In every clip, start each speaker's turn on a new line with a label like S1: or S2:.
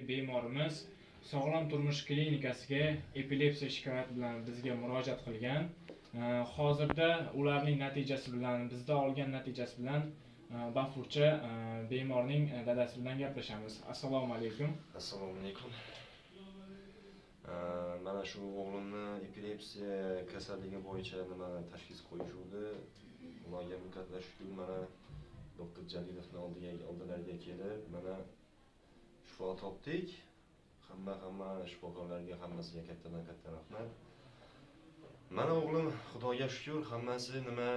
S1: Bemorimiz Sog'lom turmush klinikasiga epilepsiya shikoyati bilan bizga murojaat qilgan. Hozirda ularning natijasi bilan, bizda olgan natijasi bilan bafurja bemorning dadasi bilan gaplashamiz. Assalomu alaykum.
S2: Assalomu alaykum. Mana shu o'g'limni epilepsiya kasalligi bo'yicha nima tashxis qo'yishuvdi. Ularga katta shukr, mana doktor Jalilovning oldilariga kelib, mana shifo topdik. Hamma shifokorlarga, hammasiga kattadan katta rahmat. Mana o'g'lim, Xudoga shukr, hammasi nima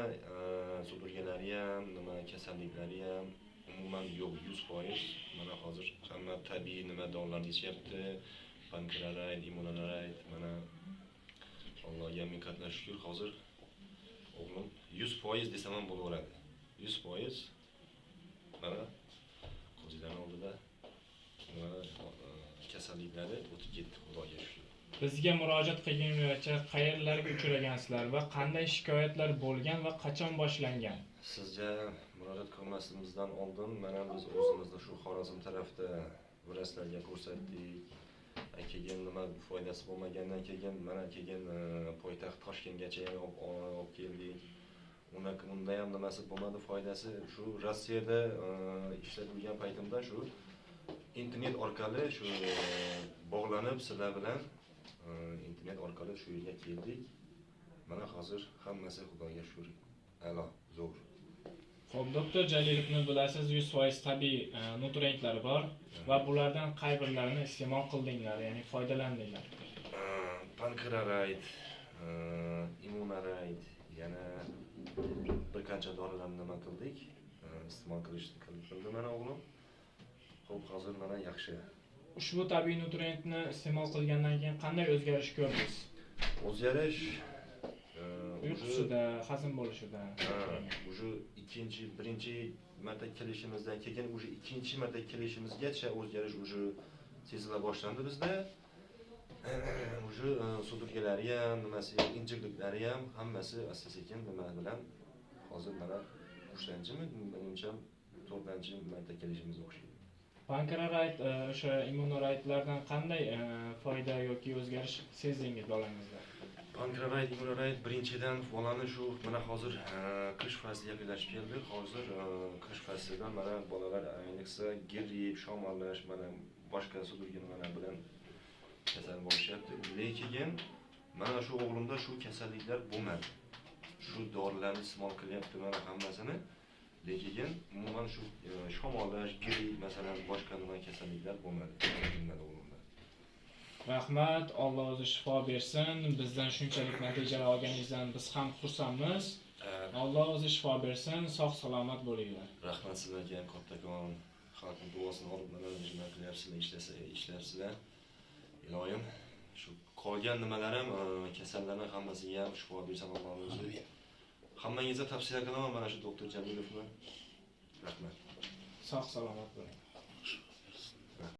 S2: sudurgalari ham, nima kasalliklari ham umuman yo'q, 100%. Mana hozir hamma tabiiy nima dorilarni ichyapti. Pankrearayt, immunorayt, mana Allohga ming qatla shukr, hozir o'g'lim 100% desam ham bo'laveradi. 100% mana ko'zinglarning oldida nima kasalliklari o'tib ketdi, Xudoga shukr.
S1: Bizga murojaat qilgungacha qayerlarga uchragansizlar va qanday shikoyatlar bo'lgan va qachon boshlangan?
S2: Sizga murojaat qilmasimizdan oldin mana biz o'zimizni shu Xorazm tarafda vrachlarga ko'rsatdik. Keyin nima foydasi bo'lmagandan keyin mana keyin poytaxt Toshkentgacha ham olib keldik. Unda ham nimasi bo'lmadi foydasi. Shu Rossiyada ishlab yurgan paytimda shu internet orqali shu bog'lanib sizlar bilan internet orqali shu yerga keldik. Mana hozir hammasi Xudoga shukr, a'lo, zo'r.
S1: Xo'p, doktor Jalilovni bilasiz, 100% tabiiy nutrientlari bor va bulardan qay birlarini iste'mol qildinglar, ya'ni foydalandinglar?
S2: Pankrearayt, immunorayt, yana bir qancha dorilarni nima qildik, iste'mol qildi mana o'g'lim. Xo'p, hozir mana yaxshi.
S1: Ushbu tabiiy nutrientni iste'mol qilgandan keyin qanday o'zgarish ko'rdingiz?
S2: O'zgarish
S1: uyqusida, hazm bo'lishida.
S2: Уже birinchi marta kelishimizdan keyin уже ikkinchi marta kelishimizgacha o'zgarish уже sezila boshlandi bizda. Уже sudurgalari ham, nimasi ham, injiqliklari ham hammasi asta-sekin nima bilan hozir mana 3-chimi, menimcha 4-chi marta kelishimiz o'xshaydi.
S1: Pankrearayt, o'sha immunoraytlardan qanday foyda yoki o'zgarish sezdingiz bolangizda?
S2: Pankrearayt, immunorayt birinchidan bolani shu mana hozir qish fasli yaqinlashib keldi. Hozir qish faslida mana bolalar ayniqsa gripp, shamollash, mana boshqa sudurga nimalar bilan kasal bo'lishyapti. Lekin mana shu o'g'limda shu kasalliklar bo'lmadi. Shu dorilarni iste'mol qilyapti mana hammasini. Lekin umuman shu shamollash, gripp, masalan, boshqa nima kasalliklar bo'lmadi. O'g'limda.
S1: Rahmat, Alloh o'zi shifo bersin. Bizdan shunchalik natijalar olganingizdan biz ham xursandmiz. Alloh o'zi shifo bersin, sog' salomat bo'linglar.
S2: Rahmat sizlarga ham kattakon. Xalqning duosini olib mana nima qilyapsizlar, ishlayapsizlar. Iloyim shu qolgan nimalar ham kasallarning hammasiga ham shifo bersin Alloh o'zi. Hammangizga tavsiya qilaman mana shu doktor Jalilovni. Rahmat.
S1: Sog' salomat bo'ling.